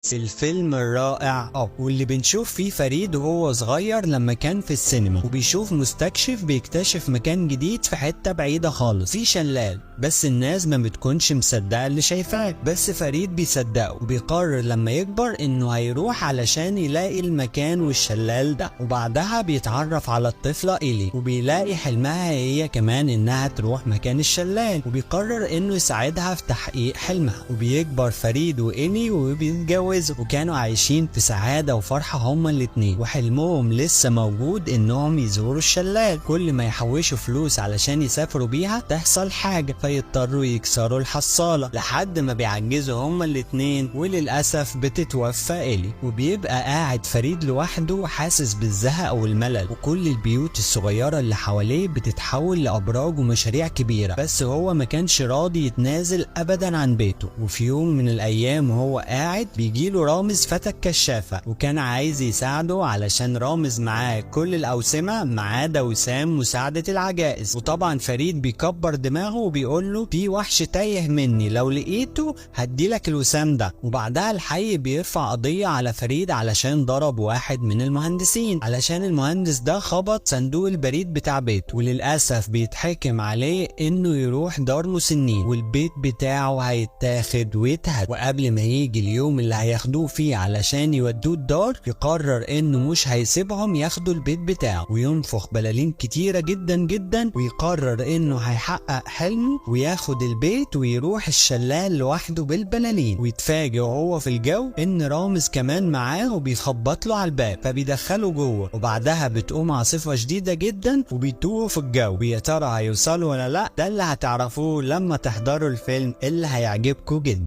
في الفيلم الرائع Up، واللي بنشوف فيه فريد وهو صغير لما كان في السينما، وبيشوف مستكشف بيكتشف مكان جديد في حتة بعيدة خالص في شلال، بس الناس ما بتكونش مصدقة اللي شايفاه، بس فريد بيصدقه وبيقرر لما يكبر انه هيروح علشان يلاقي المكان والشلال ده. وبعدها بيتعرف على الطفلة إيلي، وبيلاقي حلمها هي كمان انها تروح مكان الشلال، وبيقرر انه يساعدها في تحقيق حلمها. وبيكبر فريد وإيلي وبيتجوزوا، وكانوا عايشين في سعادة وفرحة هما الاتنين، وحلمهم لسه موجود انهم يزوروا الشلال. كل ما يحوشوا فلوس علشان يسافروا بيها تحصل حاجة فيضطروا يكسروا الحصالة، لحد ما بيعجزوا هما الاتنين، وللأسف بتتوفى إيلي. وبيبقى قاعد فريد لوحده حاسس بالزهق والملل، وكل البيوت الصغيرة اللي حواليه بتتحول لأبراج ومشاريع كبيرة، بس هو ما كانش راضي يتنازل أبدا عن بيته. وفي يوم من الأيام وهو قاعد بيجيله رامز فتى الكشافة، وكان عايز يساعده علشان رامز معاه كل الأوسمة ما عدا وسام مساعدة العجائز. وطبعا فريد بيكبر دماغه وبيقول له في وحش تايه مني، لو لقيته هديلك الوسام ده. وبعدها الحي بيرفع قضية على فريد علشان ضرب واحد من المهندسين، علشان المهندس ده خبط صندوق البريد بتاع بيته، وللأسف بيتحكم عليه انه يروح دار مسنين، والبيت بتاعه هيتاخد ويتهد. وقبل ما يجي اليوم اللي هياخدوه فيه علشان يودوه الدار، يقرر انه مش هيسيبهم ياخدوا البيت بتاعه، وينفخ بلالين كتيرة جدا جدا، ويقرر انه هيحقق حلمه وياخد البيت ويروح الشلال لوحده بالبلالين. ويتفاجئ وهو في الجو ان رامز كمان معاه وبيخبط له على الباب، فبيدخله جوه. وبعدها بتقوم عاصفة شديدة جدا وبيتوهوا في الجو، ويا ترى هيوصلوا ولا لا؟ ده اللي هتعرفوه لما تحضروا الفيلم اللي هيعجبكم جدا.